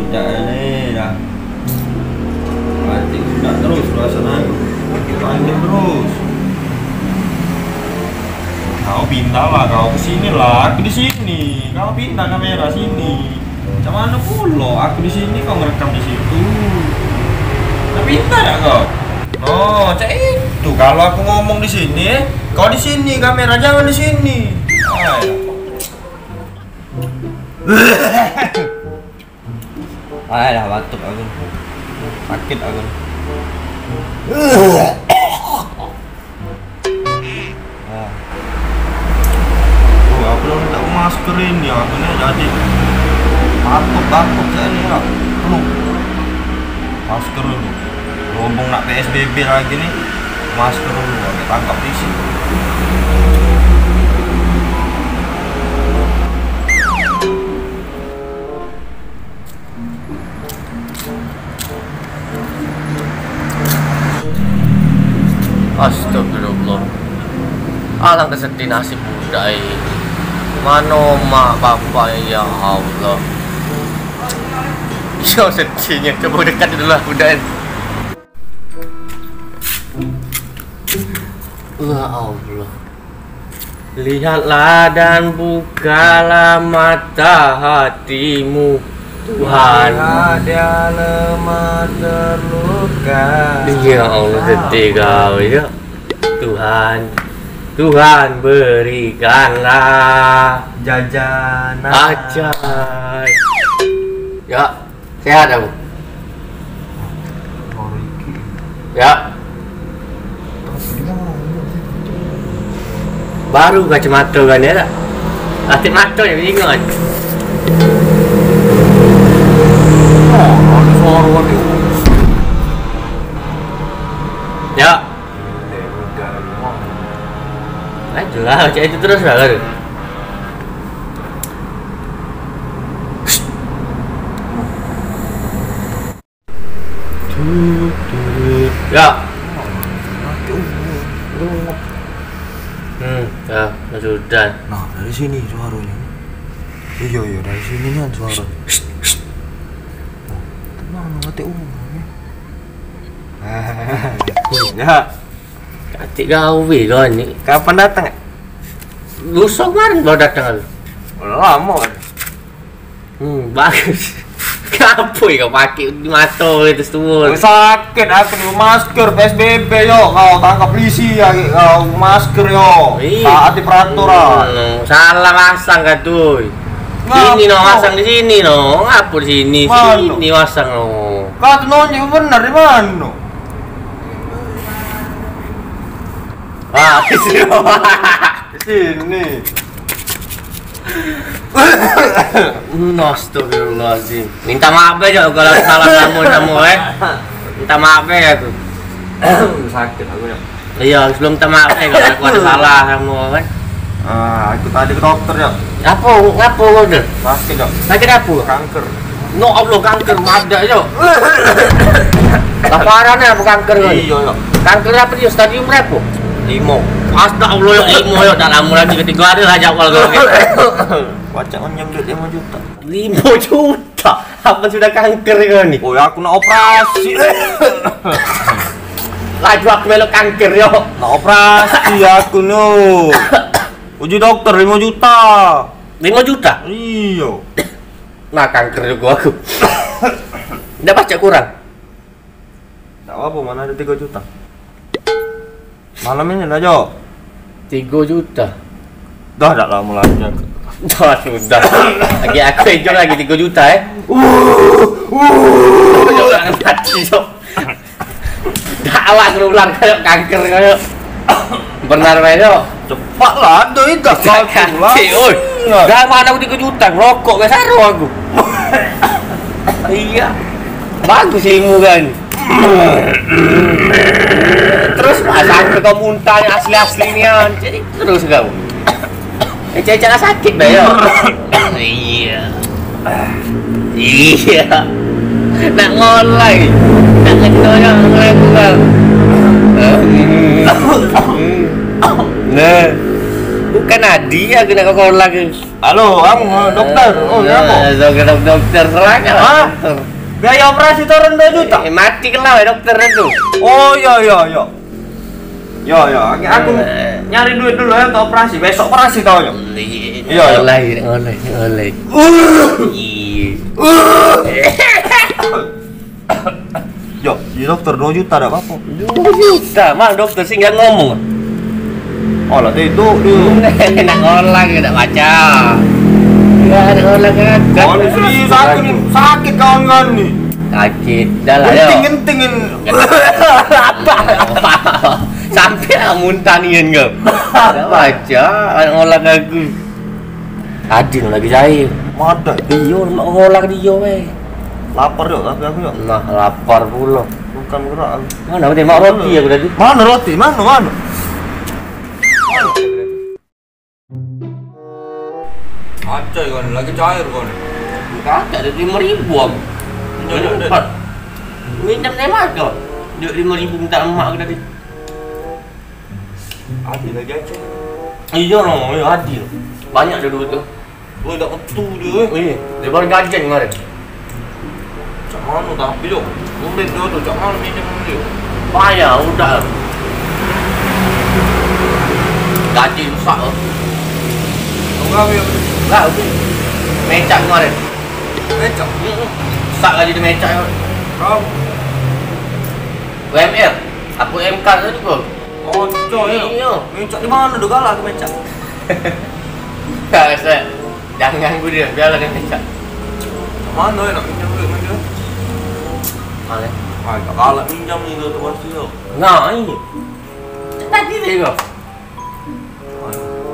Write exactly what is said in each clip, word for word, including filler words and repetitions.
Dak ini dah. Mati dak terus perasaan aku. Panjang terus. Kau pindah lah, kau ke sini lah, aku di sini. Kau pindah kamera sini. Macam mana pulo? Aku di sini, kau ngerekam di situ. Nak pindah dak kau? Oh, cak itu. Kalau aku ngomong di sini, kau di sini kamera, jangan di sini. Ayo. Alah, batuk aku. Sakit aku. Ah. Oh, aku dah tak masker ini, aku ni jadi batuk-batuk saya ni lah. Perlu masker dulu. Berhubung nak P S B B lagi ni, masker dulu, agak tangkap isi. Astagfirullah. Alangkah sedih nasib budak ini. Mano mak bapak, ya Allah. Yo, sedihnyo. Coba dekat dulu lah budak ini. Ya Allah. Lihatlah dan bukalah mata hatimu, Tuhan. Dia lemah terluka. Ya Allah, sedih kau, ya. Tuhan, Tuhan, berikanlah jajan. Ajai. Ya. Sehat aku. Ya. Baru kacamata kan, ya tak? Plastik mata je bingung kan. Ya. Aduh lah, macam itu terus lah kan. Ya. Hmm, ya, sudah. Nah, dari sini suaranya. Iya, iya, dari sini kan suara. Mana mati umur ni? Ya. Katik gawe kau ni. Kapan datang? Lusa kemarin baru datang aku. Lama kan? Hmm, bagus. Ngapo kau pakai di mata itu semua? Sakit aku ni masker P S B B yo. Kau tangkap polisi lagi kau masker yo. Ih. Taati peraturan. Hmm, salah pasang kau tu. Sini no, pasang di sini no. Ngapo di sini? Sini pasang no. Kau tu nonjok bener di mana? Ah, di sini. Di sini. Astagfirullahaladzim. Minta maaf be, Jok, kalau salah samo, samo, eh. Minta maaf be aku. Sakit aku, Jok. Iya, sebelum minta maaf be kalau aku ada salah samo, kan. Ah, aku tadi ke dokter, Jok. Apo? Ngapo kau tu? Sakit, Jok. Sakit apo? Kanker. No Allah, kanker madak yo. Lah parah ni apo kanker kau ni? Iyo, yo. Kanker apo dio? Stadium berapo? Limo. Astagfirullah, yo, limo yo. Dak lamo lagi, ketigo hari lah jadwal kau ni. Pacak nyambut limo juta. Limo juta? Apo sudah kanker kau ni? Oh, aku nak operasi. Laju aku melok kanker yo. Nak operasi aku no. Uji dokter limo juta. Limo juta? Iyo. Nah, kanker jugo aku. Dak pacak kurang. Dak apo-apo, mano ado tigo juta. Malam ini lah, Jo. Tigo juta. Dah, dak lamo lagi aku. Dah, sudah. Lagi aku ejo lagi tigo juta, eh. Jangan mati, Jo. Dak awak ngerulang kayak kanker kayak. Benar bae, Cok. Cepat lah, ada itu. Sakit, oi. Dah mana aku tiga juta, rokok gak saro aku. Iya. Bagus ilmu kan. Terus pasang ke kau muntah yang asli-asli nian. Jadi terus kau. Eh, cecak sakit dah ya. Iya. Iya. Nak ngolai. Nak ngeno yang ngolai kurang. Nah. Bukan Adi aku nak ke kolak ke. Halo, kamu dokter. Oh, kenapa? Eh, dokter, dokter, serang lah. Hah? Dokter. Biaya operasi turun dua juta. Eh, mati kelah dokter itu. Oh, iya, iya, iya. Iya, iya. Aku, aku Eh. nyari duit dulu ya untuk operasi. Besok operasi tau ya. Iya, iya. Oleh, oleh, oleh. Iya. Yo, di dokter dua juta dak apa-apa. Dua juta, mah dokter sih nggak ngomong. Oh, lah itu dia. Nak ngolah ke dak baca. Enggak ada ngolah ke. Oh, ini serius aku nih. Sakit kawan-kawan nih. Sakit, dah lah yo. Genting-genting ini. Sampai lah muntah nian kau. Dak baca, nak ngolah ke aku. Tadi lagi jahil. Madak. Iyo, mak ngolah ke dio weh. Lapar yo, tapi aku yo. Nah, lapar pulo. Bukan gerak aku. Mana aku tembak roti aku tadi? Mana roti? Mana, mana? Acai kan, lagi cair kan. Kagak ada lima ribu aku. Minjam, minjam. Empat. Minjam dari mana kau? Duit lima ribu minta emak aku tadi. Adil lagi aja. Iya no, iya adil. Banyak dia duit tu. Woi, dak metu dia, eh. Iya, dia baru gajian kemarin. Cak mana tapi yo? Urip dia tu, cak mana minjem dia? Payah udah. Gaji rusak tu. Enggak, ya. Enggak, oke. Mecak kemarin. Mecak? Heeh. Rusak gaji dia mecak. Berapa? U M R. Apa M K tu kau? Ojo yo. Iya. Mecak di mana tu galak ke mecak? Enggak, saya jangan ganggu dia, biarlah dia mecak. Mana yo nak minjam duit dengan dia? Mana? Ah, tak galak minjam ni tu pasti tu. Nah, ini. Cak tadi dia kau.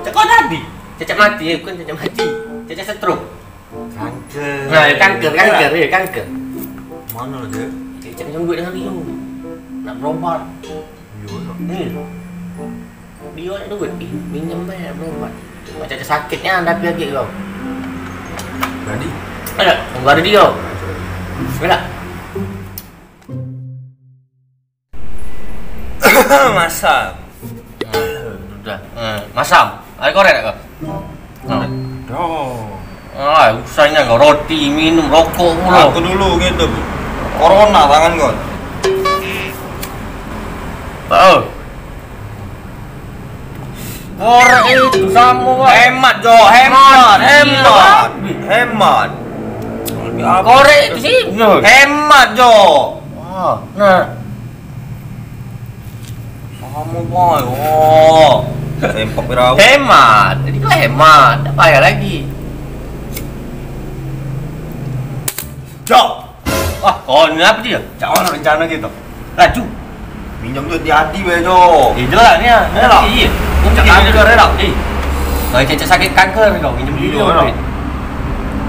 Cak kau tadi. Cak mati, eh, bukan cak mati. Cak stroke. Kanker. Nah, kanker, kanker, ya, kanker. Mana dia? Cak minjam duit dengan dia. Nak berobat. Iya, iya. Hmm. Dia nak duit, ih, minjem bae nak berobat. Macam sakitnya tapi lagi kau. Jadi? Ada, enggak ada dia. Ada. Masam. Nah, udah. Eh, masam. Ada korek tak kau? Nah. Dah. Ah, usahnya kau roti, minum, rokok pula. Aku dulu gitu. Corona tangan kau. Tahu. Korek itu sama, Pak. Hemat, Jo, hemat, hemat. Hemat. Korek itu sih. Hemat, Jo. Ah, nah. Sama, Pak. Oh. Sempak berapa? Hemat. Jadi kau hemat, tak payah lagi. Jo. Wah, kau ni apa dia? Cak mana rencana kita? Laju. Minjam duit di hati bae, Jo. Eh, jelas ni ah. Iya lah. Iya. Cak kanker ya lah. Eh. Kau cak sakit kanker kau minjam duit. Iya lah.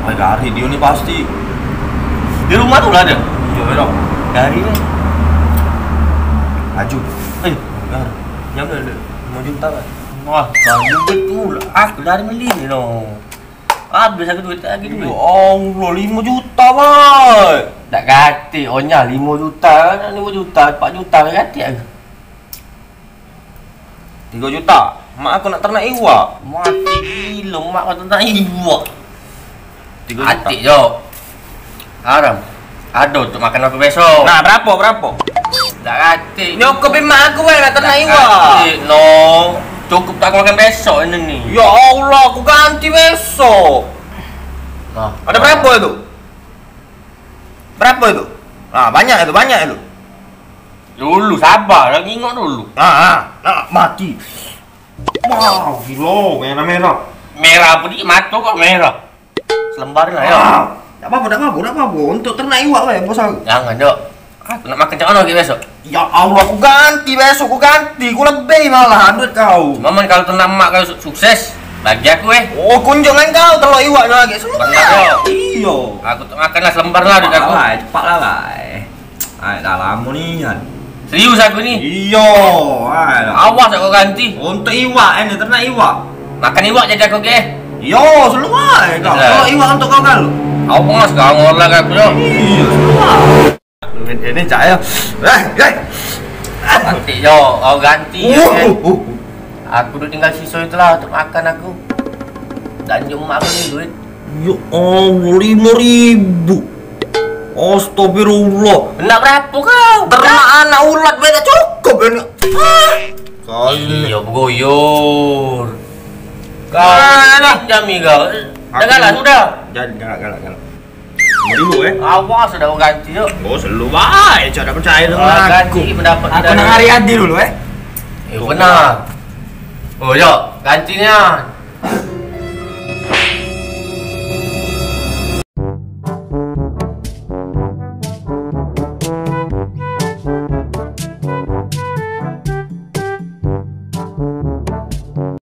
Ai, dari dia ni pasti. Di rumah tu lah ada. Iya lah. Dari ni. Laju. Eh, minjam duit lima juta lah. Wah, bagus betul. Aku dari beli ni noh. Habis aku duit lagi duit. Ya Allah, lima juta, Boy. Tak kati, onya lima juta, lima juta, empat juta kati aku. Tiga juta. Mak aku nak ternak iwak. Mati gilo, mak kau ternak iwak. Tiga juta. Atik, Jo. Haram. Aduh, untuk makan aku besok. Nah, berapa, berapa? Tak katik. Nyukupi mak aku, weh, nak ternak iwak. Tak katik, no. Cukup tak aku makan besok ini ni. Ya Allah, aku ganti besok. Nah. Ada berapa itu? Berapa itu? Nah, banyak itu, banyak itu. Dulu, sabar, lagi ingat dulu. Nah, nah, nah, mati. Wah, gilo, merah-merah. Merah apa ni? Mata kau merah. Selembar lah, ya. Ah, tak apa-apa, tak apa-apa, tak apa-apa. Untuk ternak iwak, weh, bos aku. Jangan, Dok. Aku nak makan cak mana lagi besok? Ya Allah, aku ganti besok, aku ganti. Aku lebih malah duit kau. Maman kalau ternak mak kau su- sukses, bagi aku, eh. Oh, kunjungan kau ternak iwak lagi. Selembar. Benar, Dok. Iyo. Aku tak makan lah, selembar lah duit aku. Alah, cepat lah, lah. Ai, dah lama nian. Serius aku ni? Iyo, ai dah. Awas aku ganti. Untuk iwak ini, ternak iwak. Makan iwak jadi aku ke? Iyo, seluai kau. Kalau iwak untuk kau kan? Aku pengas kau ngolah aku tu. Iyo, seluai. Ini cak ya. Eh, eh. Nanti yo, kau ganti yo. Uh, uh, uh. Aku dah tinggal siso itulah untuk makan aku. Dan jom aku ni duit. Ya Allah, lima ribu. Astagfirullah. Nak berapa kau? Ternak anak ulat bae tak cukup ini. Ah. Kau ni. Iya, begoyor. Kau ni jami kau. Dah galak sudah. Jangan galak, galak, galak. Lima ribu, eh? Awas sudah ganti, yuk. Oh, selalu baik, cak tak percaya dengan aku. Ganti pendapat. Aku nak hari adi dulu, eh. Ya, benar. Oh, yuk, gantinya.